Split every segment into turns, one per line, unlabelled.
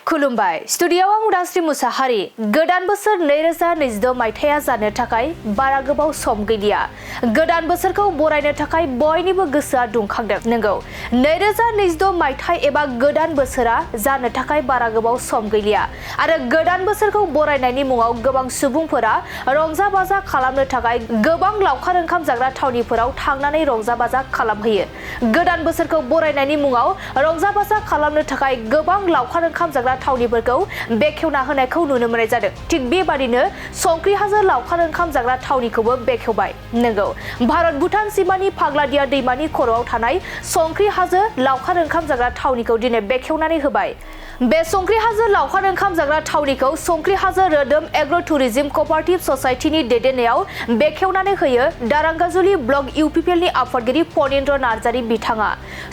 खुलुमबाय स्टुडियोआव आं उदांस्रि मुसाहारि गोदान बोसोर 2026 मायथाइया जानो थाखाय बारा गोबाव सम गैलिया गोदान बोसोरखौ बरायनो थाखाय बयनिबो गोसोआ दुंखांदों नंगौ 2026 मायथाइ एबा गोदान बोसोरा जानो थाखाय बारा गोबाव सम गैलिया आरो गोदान बोसोरखौ बरायनायनि मुङाव गोबां सुबुंफोरा रंजा बाजा खालामनो थाखाय गोबां लावखार ओंखाम जाग्रा थावनिफोराव थांनानै रंजा बाजा खालामहैयो गोदान बोसोरखौ बरायनायनि मुङाव रंजा बाजा खालामनो थाखाय गोबां लावखार ओंखाम जाग्रा थावनिफोरखौ बेखेवना होनायखौ नुनो मोननाय जादों थिग बेबादिनो संख्रि हाजो लावखार ओंखाम जाग्रा थावनिखौबो बेखेवबाय नंगौ भारत भुटान सीमानि फाग्लादिया दैमानि खर'आव थानाय संख्रि हाजो लावखार ओंखाम जाग्रा थावनिखौ दिनै बेखेवनानै होबाय बे संख्रि हाजो लावखार ओंखाम जाग्रा थावनिखौ संख्रि हाजो रोदोम एग्र टुरिज्म कोअपारेटिव ससाइटिनि दैदेननायाव बेखेवनानै होयो दारांगाजुलि ब्लक इउपिपिएलनि आफादगिरि फणीन्द्र नार्जारी बिथाङा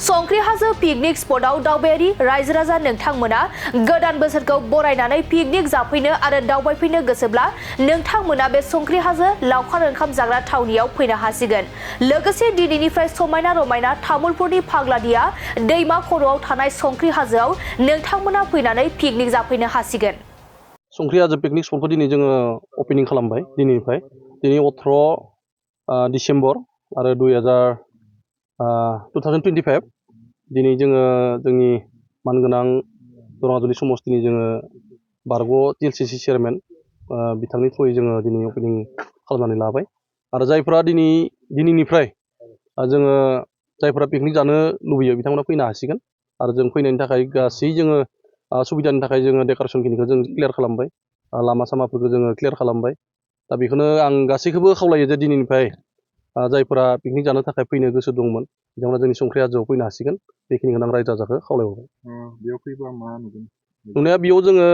संख्रि हाजो पिकनिक स्पटआव दावबायारि रायजो राजा नोंथांमोना गोदान बोसोरखौ बरायनानै पिकनिक जाफैनो आरो दावबायफैनो गोसोब्ला नोंथांमोना बे संख्रि हाजो लावखार ओंखाम जाग्रा थावनियाव फैनो हासिगोन लोगोसे दिनैनिफ्राय समायना रमायना तामुलपुरनि फाग्लादिया दैमा खर'आव थानाय संख्रि हाजोआव नोंथांमोना फैनानै पिकनिक जाफैनो हासिगोन
संख्रि हाजो पिकनिक स्पटखौ दिनै जोङो ओपनिं खालामबाय दिनैनिफ्राय दिनै 18 डिसेम्बर आरो 2025 दिनै जोङो जोंनि मानगोनां दरांगाजुलि समस्तिनि जोङो बारग' टिएलसिसि चेयारमेन बिथांनि थ्रुयै जोङो दिनै ओपनिं खालामनानै लाबाय आरो जायफ्रा दिनैनिफ्राय जोङो जायफ्रा पिकनिक जानो लुबैयो बिथांमोना फैनो हासिगोन आरो जों फैनायनि थाखाय गासै जोङो सुबिदानि थाखाय जोङो डेक'रेसनखिनिखौ जों क्लियार खालामबाय लामा सामाफोरखौ जोङो क्लियार खालामबाय दा बेखौनो आं गासैखौबो खावलायो जे दिनैनिफ्राय जायफोरा पिकनिक जानो थाखाय फैनो गोसो दंमोन बिथांमोना जोंनि संख्रि हाजोआव फैनो हासिगोन बेखिनिखौनो आं रायजो राजाखौ खावलायहरबाय
बेयाव फैबा मा नुगोन
नुनाया बेयाव जोङो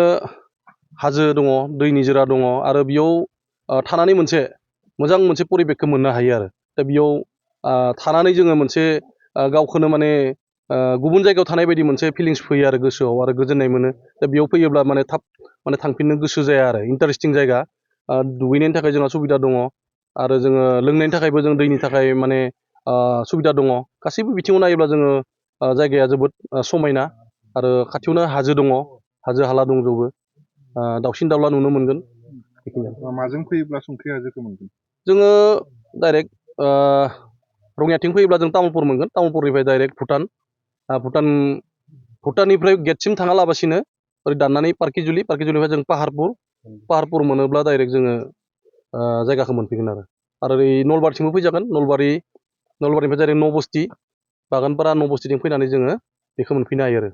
हाजो दङ दै निजोरा दङ आरो बेयाव थानानै मोनसे मोजां मोनसे परिबेकखौ मोननो हायो आरो दा बेयाव थानानै जोङो मोनसे गावखौनो माने गुबुन जायगायाव थानाय बायदि मोनसे फिलिंस फैयो आरो गोसोआव आरो गोजोननाय मोनो दा बेयाव फैयोब्ला माने थाब माने थांफिननो गोसो जाया आरो इन्टारेस्टिं जायगा दुगैनायनि थाखाय जोंहा सुबिदा दङ आरो जोङो लोंनायनि थाखायबो जों दैनि थाखाय माने सुबिदा दङ गासैबो बिथिङाव नायोब्ला जोङो जायगाया जोबोद समायना आरो खाथियावनो हाजो दङ हाजो हाला दंजोबो दाउसिन दाउला नुनो मोनगोन
माजों फैयोब्ला संख्रि हाजोखौ मोनगोन
जोङो डाइरेक्ट रङियाथिं फैयोब्ला जों तामुलपुर मोनगोन तामुलपुरनिफ्राय डाइरेक्ट भुटाननिफ्राय गेटसिम थाङालाबासिनो ओरै दाननानै पार्किजुलिनिफ्राय जों पाहारपुर मोनोब्ला डाइरेक्ट जोङो जायगाखौ मोनफैगोन आरो ओरै नलबारिथिंबो फैजागोन नलबारिनिफ्राय डाइरेक्ट नबस्ति बागानपारा नबस्तिथिं फैनानै जोङो बेखौ मोनफैनो हायो आरो